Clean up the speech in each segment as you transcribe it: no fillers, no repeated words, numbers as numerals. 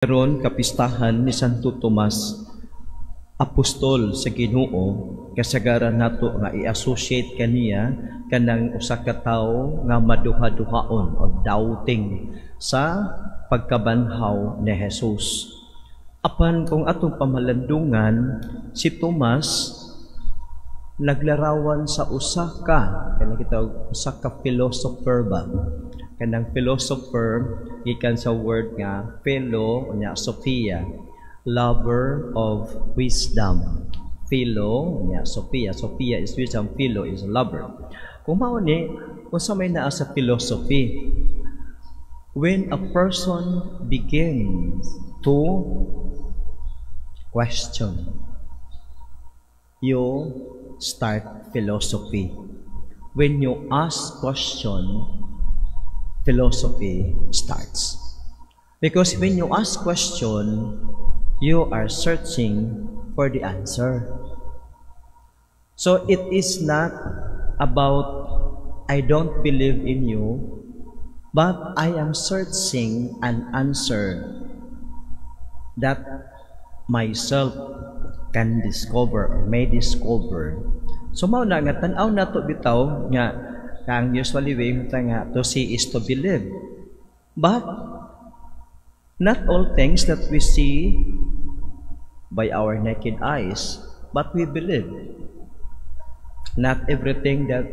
Karon kapistahan ni Santo Tomas, apostol sa Ginoo. Kasagaran nato nga i-associate kaniya kanang usa ka tawo nga maduha-duhaon o doubting sa pagkabanhaw ni Jesus. Apan kung atong pamalandungan, si Tomas naglarawan sa usa ka kanang kita usa ka philosopher ba, kanang philosopher gikan sa word nga philo unya sophia, lover of wisdom. Philo unya sophia, sophia is wisdom, philo is lover. Kung mao ni, unsa may naa sa philosophy? When a person begins to question, you start philosophy. When you ask question, philosophy starts. Because when you ask question, you are searching for the answer. So it is not about "I don't believe in you," but I am searching an answer that myself can discover or may discover. So mao na nga tan-aw nato bitaw nga kang usually we nga to see is to believe. But not all things that we see by our naked eyes, but we believe. Not everything that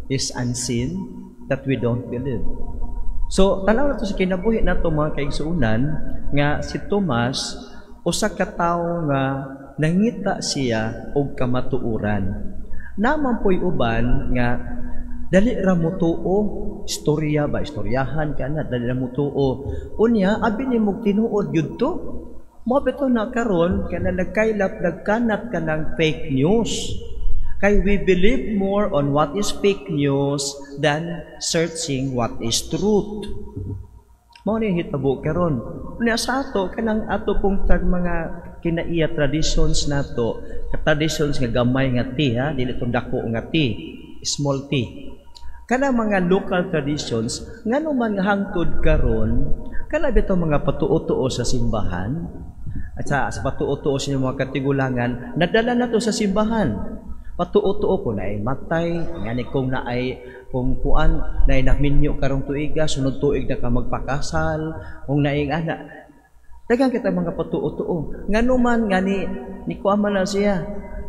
is unseen that we don't believe. So, tanaw nato sa kinabuhi nato, mga kaigsuonan, nga si Tomas usa ka tawo nga nangita siya og kamatuoran. Naa man po'y uban nga dali ra motuo, istorya ba, istoryahan ka na, dali ra motuo. Unya abi nimo tinuod gyud to. Mao bitaw na karon kana nagkaylap, nagkanat kanang fake news. Kay we believe more on what is fake news than searching what is truth. Mao ni hitabo karon. Unya sa ato, kanang ato pong tag mga kinaiya traditions nato, traditions nga gamay nga T ha, dili tong dako nga T, small t. Kanang mga local traditions, ngano man nga hangtod karon kana bitaw mga patuo-tuo sa simbahan at sa patuo-tuo sa mga katigulangan, nadala nato sa simbahan. Patuo-tuo ko naay matay, ngani kung naay kung kuan naay naminyo karong tuiga, sunod tuig na ka magpakasal, kung naay ana. Daghang kita mga patuo-tuo. Ngano man ngani ni kuan man na siya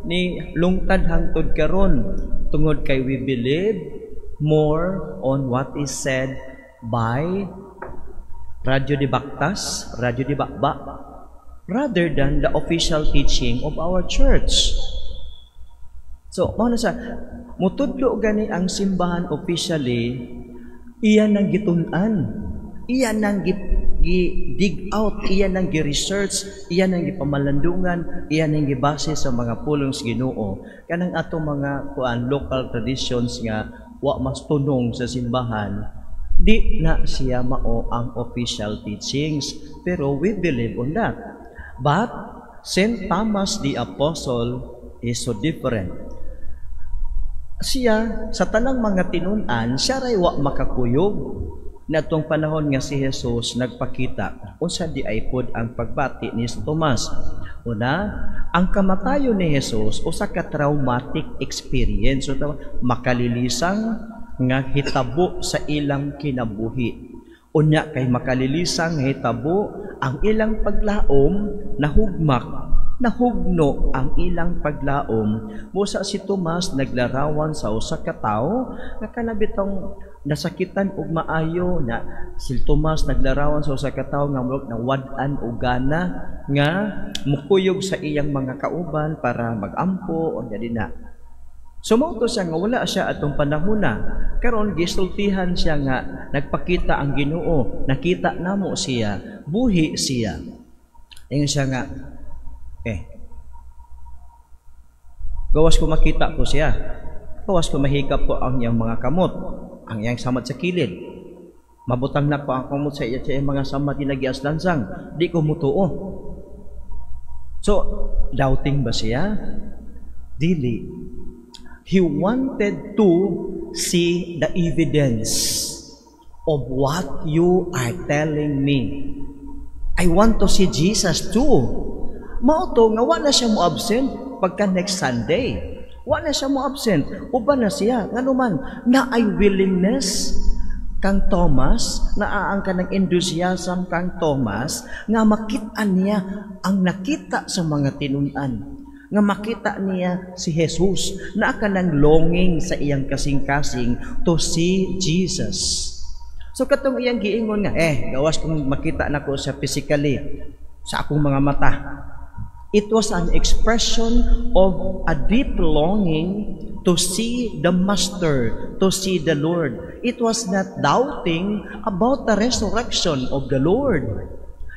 ni lungtad hangtod karon, tungod kay we believe more on what is said by Radyo de Baktas, Radyo de Bakba, rather than the official teaching of our church. So, mao na sa mutudlo gani ang simbahan officially, iya nang gitun-an, iya nang gi, gi dig out, iya nang gi-research, iya nang gipamalandungan, iya nang gibase sa mga pulong sa Ginoo. Kanang ato mga kuan local traditions nga wa mas tunong sa simbahan, di na siya mao ang official teachings, pero we believe on that. But Saint Thomas the Apostle is so different. Siya, sa tanang mga tinun-an, siya ray wa makakuyog natong panahon nga si Jesus nagpakita. Unsa di ay pod ang pagbati ni Tomas? Una, ang kamatayon ni Jesus usa ka traumatic experience, so, makalilisang nga hitabo sa ilang kinabuhi. Unya kay makalilisang nga hitabo ang ilang paglaom, nahugmak, nahugno ang ilang paglaom. Busa si Tomas naglarawan sa usa ka tawo nga kanabitong nasakitan og maayo na si Tomas naglarawan sa usa ka tawo nga murag nawad-an og gana nga mukuyog sa iyang mga kauban para magampo o di na. So mao to siya nga wala siya atong panahona. Karon gisultihan siya nga nagpakita ang Ginoo, nakita namo siya, buhi siya. Ingon siya nga, "Gawas ko makita ko siya. Gawas ko mahikap ko ang iyang mga kamot, ang iyang samad sa kilid. Mabutang na ko ang kamot sa iyang mga samad ginagias lansang, di ko mutuo." So, doubting ba siya? Dili. He wanted to see the evidence of what you are telling me. I I want to see Jesus too. Mao to nga wa na siya mo absent pagka next Sunday. Wa na siya mo absent. Uban na siya. Ngano man, naay willingness kang Thomas, naa ang kanang enthusiasm kang Thomas, nga makita niya ang nakita sa mga tinun-an, nga makita niya si Jesus, naa kanang longing sa iyang kasing-kasing to see Jesus. So katong iyang giingon nga, "Gawas kung makita nako siya physically sa akong mga mata." It was an expression of a deep longing to see the Master, to see the Lord. It was not doubting about the resurrection of the Lord.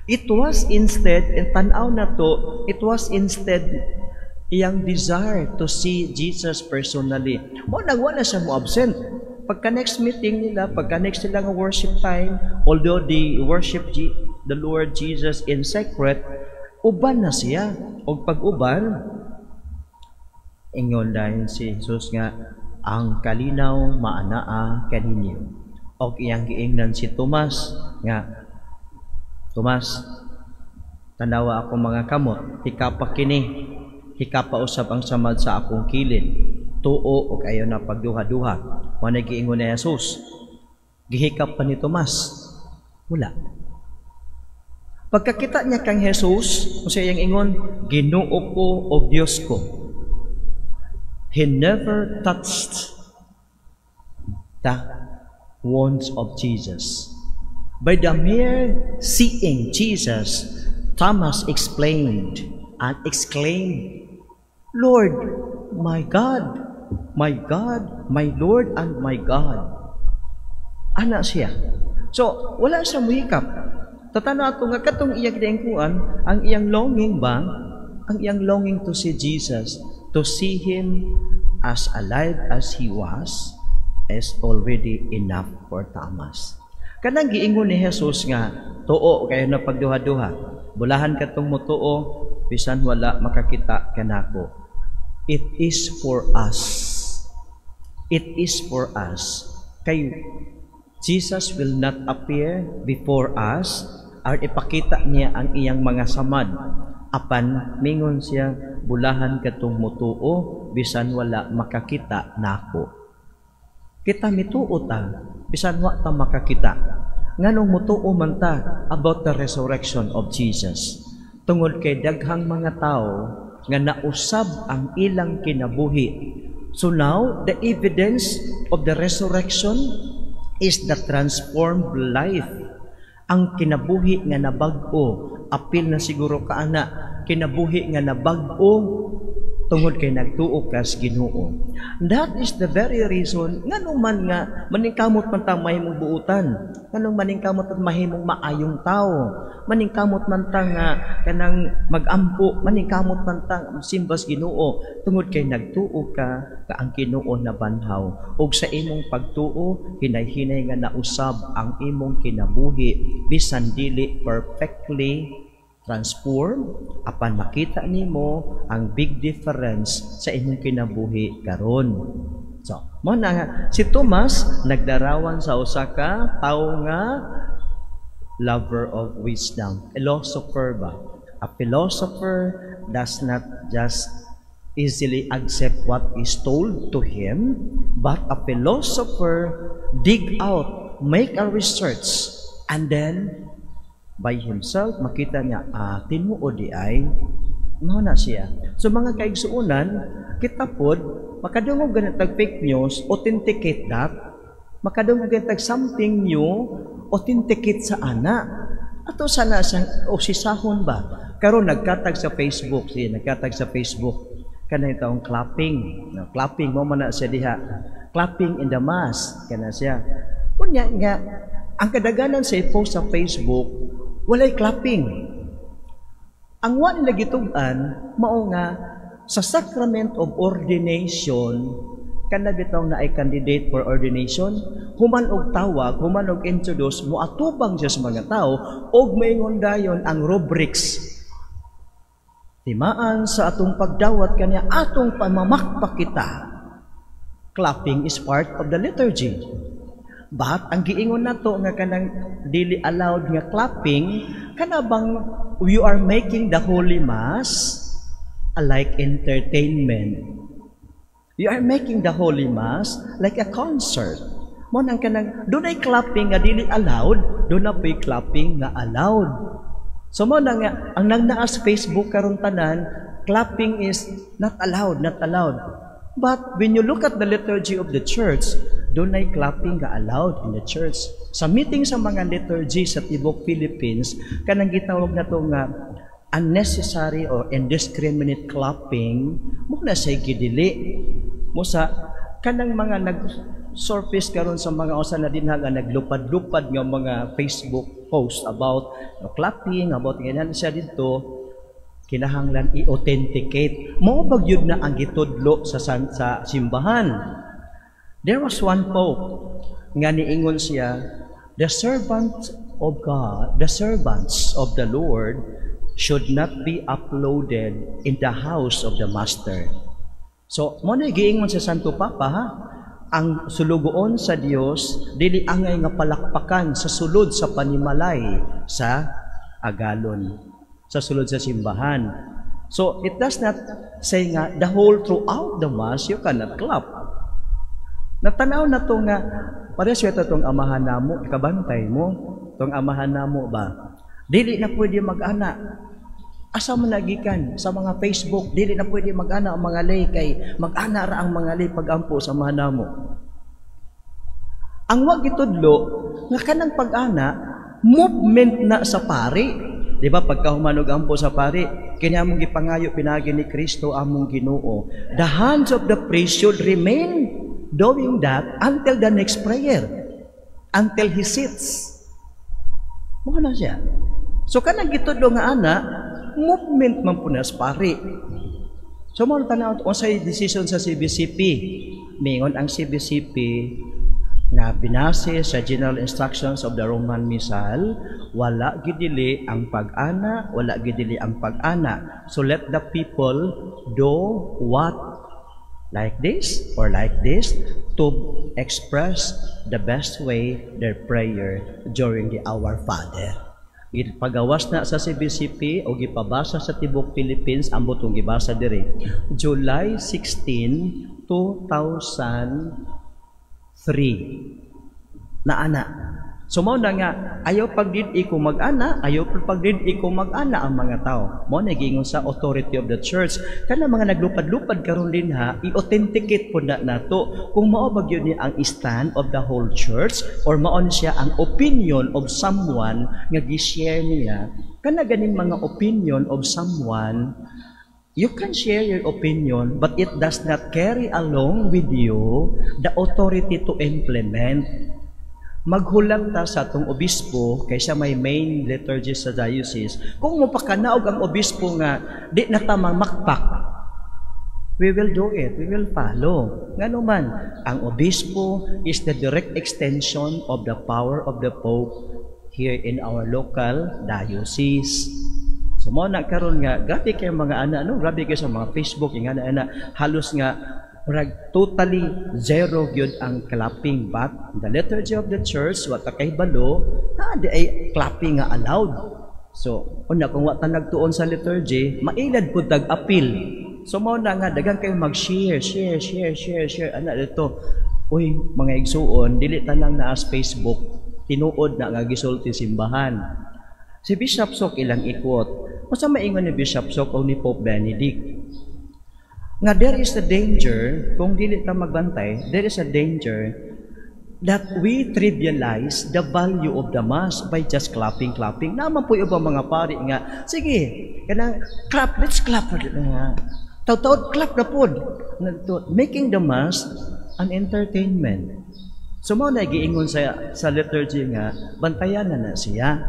It was instead, in tanaw na to, it was instead iyang desire to see Jesus personally. Mao nang wala siya mo absent. Pagka next meeting nila, pagka next nila nga worship time, although they worship the Lord Jesus in secret, uban na siya. Og pag-uban, ingon dayon si Jesus nga, "Ang kalinaw maanaa kaninyo." Og iyang giingnan si Tomas nga, "Tomas, tanawa ako mga kamot, hikapa kini, hikapa usab ang samad sa akong kilid. Tuo og ayaw na pagduha-duha." Mao na giingon ni Jesus. Gihikap pa ni Tomas? Wala. Pagkakita niya kang Jesus, kung siya iyang ingon, "Ginoo ko o Diyos ko." He never touched the wounds of Jesus. By the mere seeing Jesus, Thomas explained and exclaimed, "Lord, my God, my God, my Lord and my God." Ana siya. So, wala siya muhikap. Tatanaw ato nga katong iyang ginaingkuan, ang iyang longing ba, ang iyang longing to see Jesus, to see Him as alive as He was, is already enough for Thomas. Kanang giingon ni Jesus nga, "Tuo kayo na pagduha-duha. Bulahan katong mutuo, bisan wala makakita kanako." It is for us. It is for us. Kay Jesus will not appear before us or ipakita niya ang iyang mga samad. Apan mingon siya, "Bulahan katong mutuo bisan wala makakita nako." Kita mituo ta bisan wa ta makakita. Nganong mutuo man ta about the resurrection of Jesus? Tungod kay daghang mga tao nga nausab ang ilang kinabuhi. So now, the evidence of the resurrection is the transformed life. Ang kinabuhi nga nabag-o, apil na siguro ka ana, kinabuhi nga nabag-o tungod kay nagtuo kas Ginoo. That is the very reason ngano man nga maningkamot man ta mahimong buutan, nganong maningkamot at mahimong maayong tao, maningkamot man ta nga kanang magampo, maningkamot man ta simbas Ginoo tungod kay nagtuo ka nga ang Ginoo nabanhaw, ug sa imong pagtuo hinay-hinay nga nausab ang imong kinabuhi, bisan dili perfectly transform, apan makita nimo ang big difference sa imong kinabuhi karon. So, mo na si Thomas nagdarawan sa usa ka tawo nga lover of wisdom, philosopher ba? A philosopher does not just easily accept what is told to him, but a philosopher dig out, make a research, and then by himself makita niya, "Ah, tinuod diay." Mao na siya. So mga kaigsuonan, kita pod makadungog ganit tag fake news, authenticate that. Makadungog ganit tag something new, authenticate sa ana. Ato sana siyang usisahon ba. Karon nagkatag sa Facebook, siya nagkatag sa Facebook kanang taong clapping. No, clapping mo man na siya diha. Clapping in the mass kana siya. Unya nga ang kadaganan sa i-post sa Facebook walay clapping. Ang wa nila gitug-an mao nga sa sacrament of ordination, kana bitaw na ay candidate for ordination, human og tawag, human og introduce, moatubang siya sa mga tao og maingon dayon ang rubrics, "Timaan sa atong pagdawat kaniya atong pamamakpak kita." Clapping is part of the liturgy. But ang giingon nato nga kanang dili allowed nga clapping, kana bang you are making the Holy Mass like entertainment. You are making the Holy Mass like a concert. Mao nang kanang dunay clapping nga dili allowed, duna po'y clapping nga allowed. So mao na nga ang nang naa sa Facebook karon tanan, clapping is not allowed, not allowed. But when you look at the liturgy of the church, dunay clapping nga allowed in the church. Sa meeting sa mga liturgy sa tibok Philippines, kanang gitawag nato nga unnecessary or indiscriminate clapping, mao na siya gidili. Mao sa kanang mga nag surface karon sa mga usa na dinha nga naglupad-lupad nga mga Facebook post about no, clapping, about ganyan siya didto, kinahanglan i-authenticate. Mao ba gyud na ang gitudlo sa simbahan? There was one pope nga niingon siya, "The servant of God, the servants of the Lord should not be applauded in the house of the master." So, mao na giingon sa Santo Papa ha, ang sulugoon sa Dios dili angay nga palakpakan sa sulod sa panimalay sa agalon, sa sulod sa simbahan. So, it does not say nga the whole throughout the Mass you cannot clap. Natanaw na to nga parehas ito tong amahan namo, kabantay mo, tong amahan namo ba? Dili na pwede mag-ana. Asa man nagikan sa mga Facebook, dili na pwede mag-ana ang mga lay kay mag-ana ra ang mga lay pag-ampo sa amahan namo. Ang wag gitudlo nga kanang pag-ana movement na sa pari. Di ba pagkahuman og ampo sa pari, kini among gipangayo pinaagi ni Kristo among Ginoo. The hands of the priest should remain doing that until the next prayer. Until he sits. Mao na siya. So kanang gitudlo nga ana, movement man po na sa pari. So mao na tanaw unsay decision sa CBCP. Mingon ang CBCP nga binase sa General Instructions of the Roman Missal, wala gidili ang pag-ana, wala gidili ang pag-ana. So let the people do what like this or like this to express the best way their prayer during the Our Father. Ipagawas na sa CBCP o gipabasa sa tibok Philippines, ambot kung gibasa diri. July 16, 2003 na ana. So mao na nga ayaw pagdid ko mag-ana, ayaw pagdid ko mag-ana ang mga tao. Mao na giingon sa authority of the church. Kana mga naglupad-lupad karon din ha, i-authenticate pod na nato kung mao ba gyud ni ang stand of the whole church or mao ni siya ang opinion of someone nga gi-share niya. Kana ganing mga opinion of someone, you can share your opinion, but it does not carry along with you the authority to implement. Maghulat ta sa atong obispo kaysa may main liturgy sa diocese. Kung mopakanaog ang obispo nga di na ta makpak, we will do it. We will follow. Ngano man, ang obispo is the direct extension of the power of the Pope here in our local diocese. So mao na karon nga grabe kay mga ana no, grabe kay sa mga Facebook yung ana ana halos nga murag totally zero gyud ang clapping, but the liturgy of the church, wa ta kahibalo na di ay clapping nga allowed. So una kung wa ta nagtuon sa liturgy, mailad pud tag apil. So mao na nga daghan kayo mag-share, share, share, share, share ana dito. Uy, mga igsuon, dili tanang naa sa Facebook tinuod na nga gisulti simbahan. Si Bishop Sok ilang i-quote. Unsa maingon ni Bishop Sok o ni Pope Benedict? Nga there is a danger, kung dili ta magbantay, there is a danger that we trivialize the value of the Mass by just clapping, clapping. Naman po ibang mga pari nga, sige, kanang clap, let's clap. Nga, taw-taw, clap na pod. Making the Mass an entertainment. So mao na giingon sa liturgy nga, bantayan na na siya.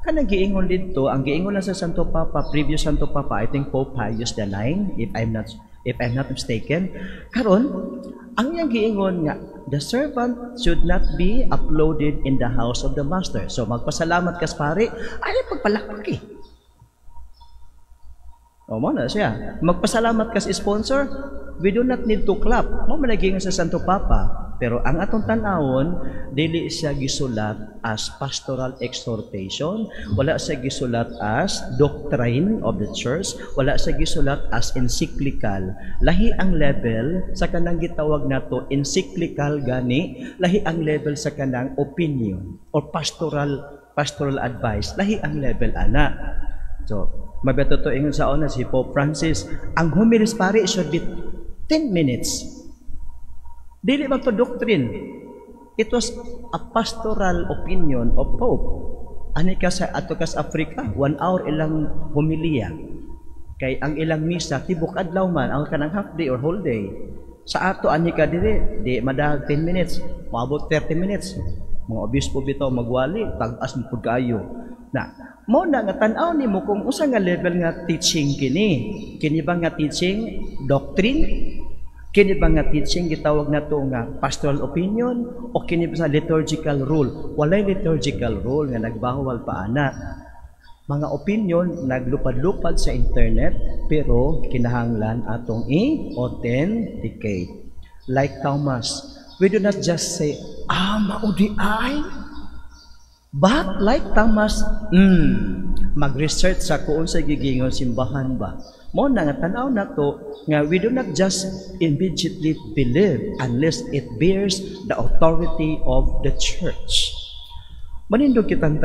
Kanang giingon didto, ang giingon na sa Santo Papa, previous Santo Papa, I think Pope Pius IX, if I'm not mistaken. Karon, ang iyang giingon nga the servant should not be applauded in the house of the master. So magpasalamat kas pare, ay pagpalakpak eh. O mao na siya. Magpasalamat kas sponsor, we do not need to clap. Mao man giingon sa Santo Papa. Pero ang atong tan-awon, dili siya gisulat as pastoral exhortation, wala siya gisulat as doctrine of the church, wala siya gisulat as encyclical. Lahi ang level sa kanang gitawag nato encyclical gani, lahi ang level sa kanang opinion or pastoral advice. Lahi ang level ana. So, mabeto to ingon sa una si Pope Francis, ang homilies pare should be 10 minutes. Dili man to doctrine. It was a pastoral opinion of Pope. Ani ka sa ato kas Africa, 1 hour ilang homilia. Kay ang ilang misa tibok adlaw man, ang kanang half day or whole day. Sa ato ani ka diri, di madag 10 minutes, moabot 30 minutes. Mga obispo bitaw magwali, tag-as mo pud kaayo. Na, mo na nga tan-aw nimo kung usa nga level nga teaching kini. Kini ba nga teaching doctrine? Kini ba nga teaching gitawag nato nga pastoral opinion o kini ba sa liturgical rule? Walay liturgical rule nga nagbawal pa ana. Mga opinion naglupad-lupad sa internet, pero kinahanglan atong i-authenticate. Like Thomas, we do not just say, "Ah, mao diay." But like Thomas, mag-research sa kung sa gigingon simbahan ba. Mo na nga tan-aw nato nga we do not just immediately believe unless it bears the authority of the church. Manindog kitang